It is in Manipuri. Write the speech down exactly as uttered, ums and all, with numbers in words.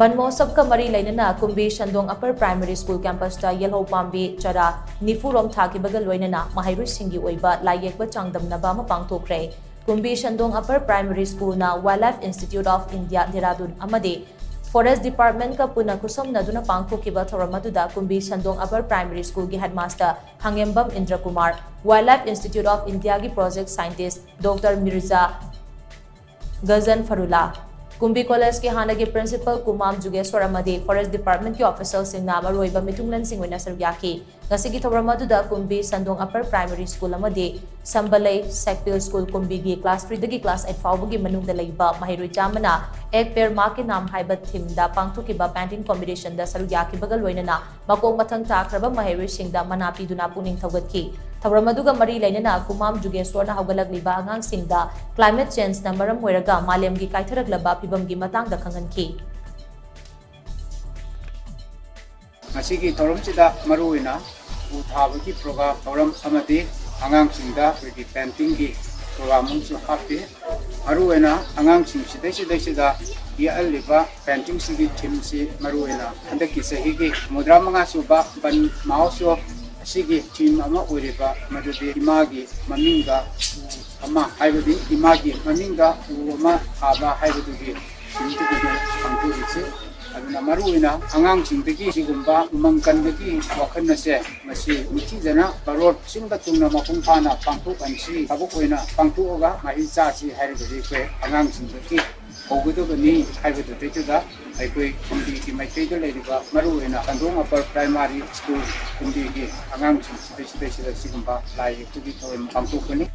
ꯕꯟ ꯃꯍꯣꯠꯁꯕꯀ ꯃꯔꯤ ꯂꯩꯅꯅ ꯀꯨꯝꯕꯤ ꯁꯟꯗꯣꯡ ꯑꯄꯔ ꯄ꯭ꯔꯥꯏꯃꯔꯤ ꯁ꯭ꯀꯨꯜ ꯀꯦꯝꯄꯁꯇ ꯌꯦꯜꯍꯧ ꯄꯥꯝꯕꯤ ꯆꯔꯥ ꯅꯤꯐꯨ ꯔꯣꯝ ꯊꯥꯈꯤꯕꯒ ꯂꯣꯏꯅꯅ ꯃꯍꯩꯔꯣꯏꯁꯤꯡꯒꯤ ꯑꯣꯏꯕ ꯂꯥꯏ ꯌꯦꯛꯄ ꯆꯥꯡꯗꯝꯅꯕ ꯑꯃ ꯄꯥꯡꯊꯣꯛꯈ꯭ꯔꯦ꯫ ꯀꯨꯝꯕꯤ ꯁꯟꯗꯣꯡ ꯑꯄꯔ ꯄ꯭ꯔꯥꯏꯃꯔꯤ ꯁ꯭ꯀꯨꯜꯅ Wildlife Institute of India Dehradun ꯑꯃꯗꯤ Forest Departmentꯀ ꯄꯨꯟꯅ ꯈꯨꯠꯁꯝꯅꯗꯨꯅ ꯄꯥꯡꯊꯣꯛꯈꯤꯕ ꯊꯧꯔꯝ ꯑꯗꯨꯗ ꯀꯨꯝꯕꯤ ꯁꯟꯗꯣꯡ ꯑꯄꯔ ꯄ꯭ꯔꯥꯏꯃꯔꯤ ꯁ꯭ꯀꯨꯜꯒꯤ headmaster ꯈꯥꯉꯦꯝꯕꯝ ꯏꯟꯗ꯭ꯔꯀꯨꯃꯥꯔ, Wildlife Institute of Indiaꯒꯤ project scientist Doctor Mirza ꯒꯖꯟ ꯐꯔꯨꯂꯥ, ꯀꯨꯝꯕꯤ ꯀꯣꯂꯦꯖꯀꯤ ꯍꯥꯟꯅꯒꯤ principal ꯀꯨꯃꯥꯝ ꯖꯨꯒꯦꯁ꯭ꯋꯔ ꯑꯃꯗꯤ Forest Departmentꯀꯤ officialꯁꯤꯡꯅ ꯃꯔꯨꯑꯣꯏꯕ ꯃꯤꯊꯨꯡꯂꯦꯟꯁꯤꯡ ꯑꯣꯏꯅ ꯁꯔꯨꯛ ꯌꯥꯈꯤ꯫ ꯉꯁꯤꯒꯤ ꯊꯧꯔꯝ ꯑꯗꯨꯗ ꯀꯨꯝꯕꯤ ꯁꯟꯗꯣꯡ ꯑꯄꯔ ꯄ꯭ꯔꯥꯏꯃꯔꯤ ꯁ꯭ꯀꯨꯜ ꯑꯃꯗꯤ ꯁꯝꯕꯂꯩ ꯁꯦꯛꯄꯤꯜ ꯁ꯭ꯀꯨꯜ ꯀꯨꯝꯕꯤꯒꯤ class threeꯗꯒꯤ class eight ꯐꯥꯎꯕꯒꯤ ꯃꯅꯨꯡꯗ ꯂꯩꯕ ꯃꯍꯩꯔꯣꯏ ꯆꯥꯝꯃꯅ ꯑꯦꯛ ꯄꯦꯔ ꯃꯥ ꯀꯦ ꯅꯥꯝ ꯍꯥꯏꯕ themeꯗ ꯄꯥꯡꯊꯣꯛꯈꯤꯕ painting competitionꯗ ꯁꯔꯨꯛ ꯌꯥꯈꯤꯕꯒ ꯂꯣꯏꯅꯅ ꯃꯀꯣꯛ ꯃꯊꯪ ꯇꯥꯈ꯭ꯔꯕ ꯃꯍꯩꯔꯣꯏꯁꯤꯡꯗ ꯃꯅꯥ ꯄꯤꯗꯨꯅ ꯄꯨꯛꯅꯤꯡ ꯊꯧꯒꯠꯈꯤ꯫ ꯊꯧꯔꯝ ꯑꯗꯨꯒ ꯃꯔꯤ ꯂꯩꯅꯅ ꯀꯨꯃꯥꯝ ꯖꯨꯒꯦꯁ꯭ꯋꯔꯅ ꯍꯧꯒꯠꯂꯛꯂꯤꯕ ꯑꯉꯥꯡꯁꯤꯡꯗ climate changeꯅ ꯃꯔꯝ ꯑꯣꯏꯔꯒ ꯃꯥꯂꯦꯝꯒꯤ ꯀꯥꯏꯊꯔꯛꯂꯕ ꯐꯤꯕꯝꯒꯤ ꯃꯇꯥꯡꯗ ꯈꯪꯍꯟꯈꯤ꯫ ꯉꯁꯤꯒꯤ ꯊꯧꯔꯝꯁꯤꯗ ꯃꯔꯨꯑꯣꯏꯅ ꯎ ꯊꯥꯕꯒꯤ program, ꯊꯧꯔꯝ ꯑꯃꯗꯤ ꯑꯉꯥꯡꯁꯤꯡꯗ ꯑꯩꯈꯣꯏꯒꯤ paintingꯒꯤ program ꯑꯃꯁꯨ ꯍꯥꯞꯄꯤ꯫ ꯃꯔꯨꯑꯣꯏꯅ ꯑꯉꯥꯡꯁꯤꯡ ꯁꯤꯗꯩꯁꯤꯗꯩꯁꯤꯗ ꯌꯦꯛꯍꯜꯂꯤꯕ paintingꯁꯤꯒꯤ themeꯁꯤ ꯃꯔꯨꯑꯣꯏꯅ ꯍꯟꯗꯛꯀꯤ ꯆꯍꯤꯒꯤ ꯍꯨꯝꯐꯨꯇꯔꯥ ꯃꯉꯥ ꯁꯨꯕ ꯕꯟ ꯃꯍꯣꯠꯁꯕ ꯑꯁꯤꯒꯤ theme ꯑꯃ ꯑꯣꯏꯔꯤꯕ ꯃꯗꯨꯗꯤ ꯏꯃꯥꯒꯤ ꯃꯃꯤꯡꯗ ꯎ ꯑꯃ, ꯍꯥꯏꯕꯗꯤ ꯏꯃꯥꯒꯤ ꯃꯃꯤꯡꯗ ꯎ ꯑꯃ ꯊꯥꯕ ꯍꯥꯏꯕꯗꯨꯒꯤ themeꯗꯨꯒꯤꯅꯤ ꯄꯥꯡꯊꯣꯛꯏꯁꯤ꯫ ꯑꯗꯨꯅ ꯃꯔꯨꯑꯣꯏꯅ ꯑꯉꯥꯡꯁꯤꯡꯗꯒꯤ ꯁꯤꯒꯨꯝꯕ ꯎꯃꯪ ꯀꯟꯕꯒꯤ ꯋꯥꯈꯜ ꯑꯁꯦ ꯃꯁꯤ ꯅꯤꯡꯊꯤꯖꯅ ꯀꯔꯣꯔ ꯁꯤꯟꯕ ꯊꯨꯡꯅ ꯃꯄꯨꯡ ꯐꯥꯅ ꯄꯥꯡꯊꯣꯛꯍꯟꯁꯤ, ꯊꯕꯛ ꯑꯣꯏꯅ ꯄꯥꯡꯊꯣꯛꯑꯒ ꯃꯍꯩ ꯆꯥꯁꯤ ꯍꯥꯏꯔꯒꯗꯤ ꯑꯩꯈꯣꯏ ꯑꯉꯥꯡꯁꯤꯡꯗꯒꯤ ꯍꯧꯒꯗꯕꯅꯤ ꯍꯥꯏꯕꯗꯨꯗꯩꯗꯨꯗ ꯑꯩꯈꯣꯏ ꯀꯨꯝꯕꯤꯒꯤ ꯃꯥꯏꯀꯩꯗ ꯂꯩꯔꯤꯕ ꯃꯔꯨꯑꯣꯏꯅ ꯁꯟꯗꯣꯡ ꯑꯄꯔ ꯄ꯭ꯔꯥꯏꯃꯥꯔꯤ ꯁ꯭ꯀꯨꯜ ꯀꯨꯝꯕꯤꯒꯤ ꯑꯉꯥꯡꯁꯤꯡ ꯁꯤꯗꯩꯁꯤꯗꯩꯁꯤꯗ ꯁꯤꯒꯨꯝꯕ ꯂꯥꯏ ꯌꯦꯛꯄꯒꯤ ꯊꯧꯔꯝ ꯄꯥꯡꯊꯣꯛꯄꯅꯤ꯫